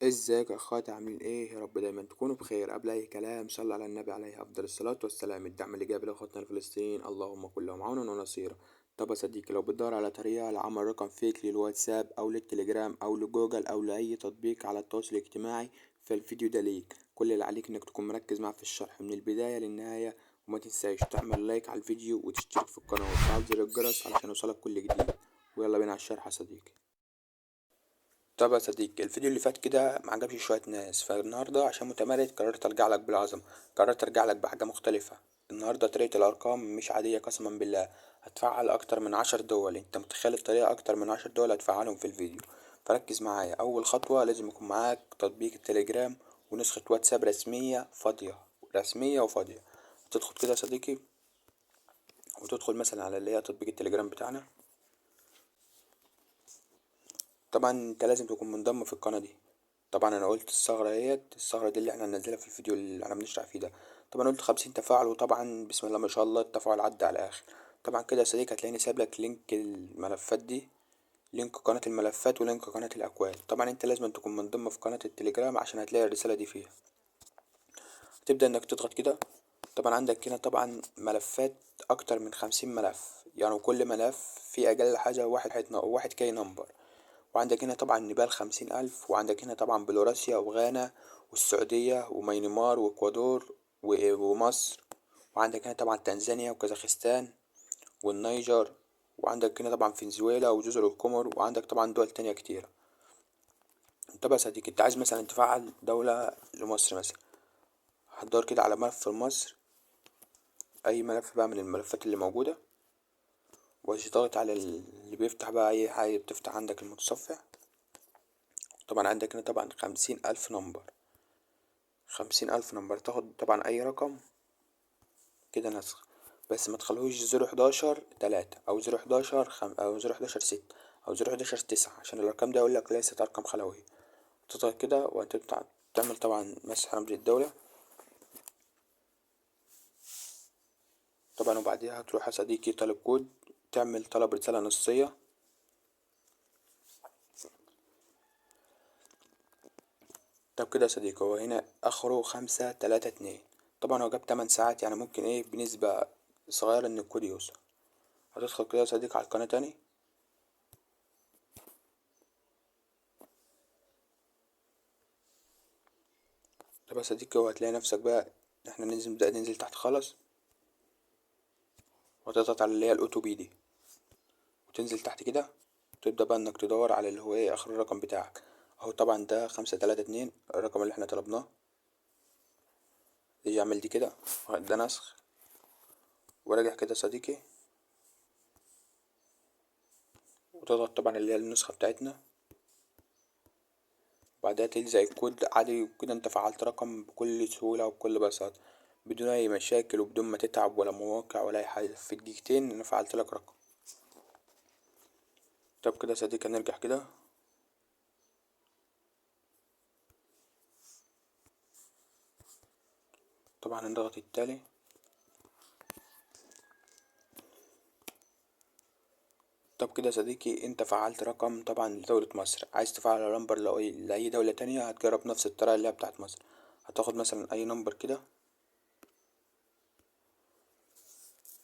ازيك يا اخواتي؟ عاملين ايه؟ يا رب دايما تكونوا بخير. قبل اي كلام صلوا على النبي عليه افضل الصلاة والسلام. الدعم اللي جاب لاخواتنا الفلسطينيين اللهم كلهم عونا ونصيرا. طب يا صديقي، لو بتدور على طريقة لعمل رقم fake للواتساب او للتليجرام او لجوجل او لاي تطبيق على التواصل الاجتماعي، فالفيديو ده ليك. كل اللي عليك انك تكون مركز معاه في الشرح من البداية للنهاية، وما تنساش تعمل like على الفيديو وتشترك في القناة وتفعل زر الجرس علشان يوصلك كل جديد. ويلا بينا على الشرح يا صديقي. طب يا صديقي، الفيديو اللي فات كده ما عجبش شوية ناس، فالنهاردة عشان متمرد قررت ارجع لك بالعظمة، قررت ارجع لك بحاجة مختلفة. النهاردة طريقة الارقام مش عادية قسما بالله، هتفعل اكتر من 10 دول. انت متخيل الطريقة؟ اكتر من 10 دول هتفعلهم في الفيديو. فركز معايا. اول خطوة لازم يكون معاك تطبيق التليجرام ونسخة واتساب رسمية فاضية، رسمية وفاضية. تدخل كده يا صديقي وتدخل مثلا على اللي هي تطبيق التليجرام بتاعنا. طبعا انت لازم تكون منضم في القناة دي. طبعا انا قلت الثغرة اهيت، الثغرة دي اللي احنا هننزلها في الفيديو اللي احنا بنشرح فيه ده. طبعا قلت 50 تفاعل، وطبعا بسم الله ما شاء الله التفاعل عدى على الاخر. طبعا كده يا صديقي هتلاقيني سايب لك link الملفات دي، link قناة الملفات و link قناة الاكواد. طبعا انت لازم تكون منضم في قناة التليجرام عشان هتلاقي الرسالة دي فيها. تبدأ انك تضغط كده. طبعا عندك هنا طبعا ملفات اكتر من 50 ملف، يعني كل ملف فيه اقل حاجة واحد K number. وعندك هنا طبعا نيبال 50,000، وعندك هنا طبعا بيلاروسيا وغانا والسعودية وميانمار واكوادور ومصر، وعندك هنا طبعا تنزانيا وكازاخستان والنيجر، وعندك هنا طبعا فنزويلا وجزر القمر، وعندك طبعا دول تانية كتيرة. طب يا صديقي، انت عايز مثلا تفعل دولة لمصر مثلا، هتدور كده على ملف مصر، اي ملف بقى من الملفات اللي موجودة، وتضغط على اللي بيفتح بقى اي حاجة بتفتح عندك المتصفح. طبعا عندك هنا طبعا 50,000 number، 50,000 number. تاخد طبعا اي رقم كده نسخ، بس ما تخلوش zero حداشر تلاتة او zero حداشر او zero حداشر ستة او zero حداشر تسعة، عشان الارقام ده يقولك ليست ارقام خلوية. تضغط كده وهتبدأ تعمل طبعا مسح رمز الدولة طبعا، وبعديها هتروح يا صديقي طالب كود، تعمل طلب رسالة نصية. طب كده يا صديقي، هو هنا اخره 532. طبعا هو جاب 8 ساعات، يعني ممكن بنسبة صغيرة ان الكود يوصل. هتدخل كده يا صديقي على القناة تاني. طب يا صديقي، هو هتلاقي نفسك بقى احنا نبدأ ننزل تحت خالص، وتضغط على اللي هي الاوتو بي دي، وتنزل تحت كده، وتبدأ بقى انك تدور على اللي هو اخر الرقم بتاعك اهو. طبعا ده 532 الرقم اللي احنا طلبناه. يجي اعمل دي كده، ده نسخ، وراجع كده يا صديقي، وتضغط طبعا اللي هي النسخة بتاعتنا، وبعدها تلزق الكود عادي. وكده انت فعلت رقم بكل سهولة وبكل بساطة، بدون اي مشاكل وبدون ما تتعب ولا مواقع ولا اي حاجة. في دقيقتين انا فعلت لك رقم. طب كده يا صديقي هنرجع كده. طبعا هنضغط التالي. طب كده يا صديقي انت فعلت رقم طبعا لدولة مصر. عايز تفعل number لأي دولة تانية هتجرب نفس الطريقة اللي هي بتاعت مصر. هتاخد مثلا اي number كده،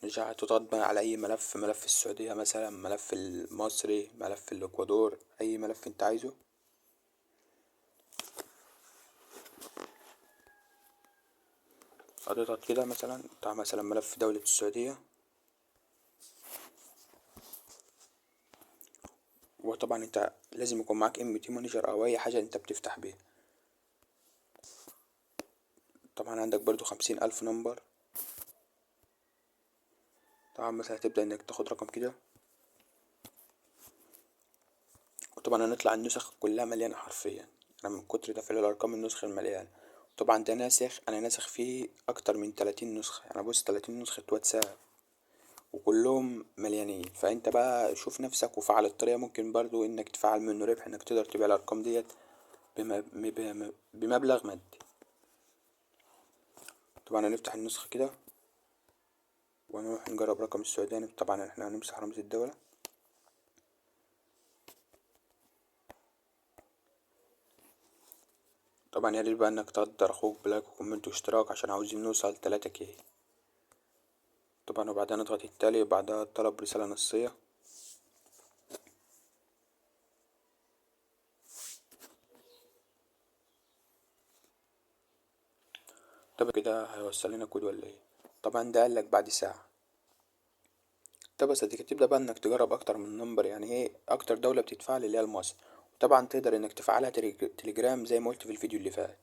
نرجع تضغط بقى على اي ملف، ملف السعودية مثلا، ملف المصري، ملف الاكوادور، اي ملف انت عايزه. هتضغط كده مثلا بتاع مثلا ملف دولة السعودية، وطبعا انت لازم يكون معاك MT Manager او اي حاجة انت بتفتح بيها. طبعا عندك برضو 50,000 number. طبعا مثلا هتبدأ انك تاخد رقم كده، وطبعا هنطلع النسخ كلها مليانة حرفيا، انا من كتر تفعيل الارقام النسخ المليانة. طبعا ده ناسخ، انا ناسخ فيه اكتر من 30 نسخة، يعني بص 30 نسخة واتساب وكلهم مليانين. فانت بقى شوف نفسك وفعل الطريقة. ممكن برضو انك تفعل منه ربح، انك تقدر تبيع الارقام ديت بمبلغ مادي. طبعا هنفتح النسخة كده ونروح نجرب رقم السعودية. طبعا احنا هنمسح رمز الدولة. طبعا يا ريت بقى انك تقدر اخوك ب like و comment واشتراك عشان عاوزين نوصل 3 K. طبعا وبعدها نضغط التالي، وبعدها طلب رسالة نصية. طب كده هيوصل لنا كود ولا ايه؟ طبعا ده قال لك بعد ساعة. طب يا صديقي تبدأ بقى انك تجرب اكتر من number، يعني ايه اكتر دولة بتتفعل اللي هي المصري، وطبعا تقدر انك تفعلها تليجرام زي ما قلت في الفيديو اللي فات.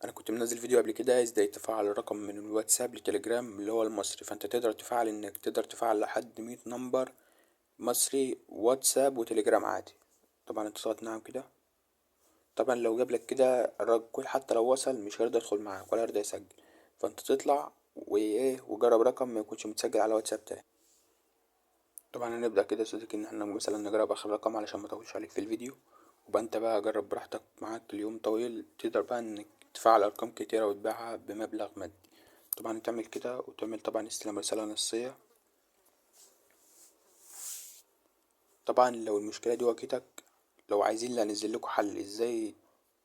انا كنت منزل فيديو قبل كده ازاي تفعل الرقم من الواتساب لتليجرام اللي هو المصري، فانت تقدر تفعل انك تقدر تفعل لحد 100 number مصري واتساب وتليجرام عادي. طبعا انت تضغط نعم كده. طبعا لو جابلك كده الرقم حتى لو وصل مش هيرضى يدخل معاك ولا هيرضى يسجل، فانت تطلع وجرب رقم ما يكونش متسجل على واتساب تاني. طبعا هنبدأ كده يا صديقي ان احنا مثلا نجرب اخر رقم علشان ما اطولش عليك في الفيديو، وبقى انت بقى جرب براحتك، معاك اليوم طويل تقدر بقى انك تفعل ارقام كتيرة وتبيعها بمبلغ مادي. طبعا تعمل كده وتعمل طبعا استلام رسالة نصية. طبعا لو المشكلة دي واجهتك، لو عايزين لا انزل لكم حل ازاي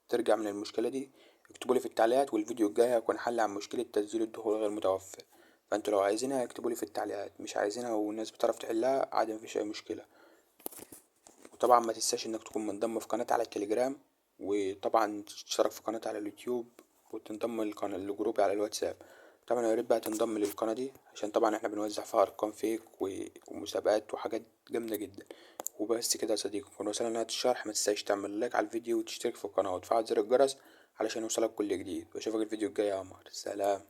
ترجع من المشكلة دي اكتبوا لي في التعليقات، والفيديو الجاي هيكون حل عن مشكلة تسجيل الدخول غير متوفر. فانتوا لو عايزينها اكتبوا لي في التعليقات، مش عايزينها والناس بتعرف تحلها عادي مفيش اي مشكلة. وطبعا ما تنساش انك تكون منضم في قناة على التليجرام، وطبعا تشترك في قناة على اليوتيوب، وتنضم لجروبي على الواتساب. طبعا يا ريت بقى تنضم للقناة دي عشان طبعا احنا بنوزع فيها ارقام فيك ومسابقات وحاجات جامدة جدا. وبس كده يا صديقي، كنا وصلنا لنهاية الشرح. ما تنساش تعمل لايك على الفيديو وتشترك في القناة وتفعل زر الجرس علشان يوصلك كل جديد، واشوفك الفيديو الجاي يا قمر. سلام.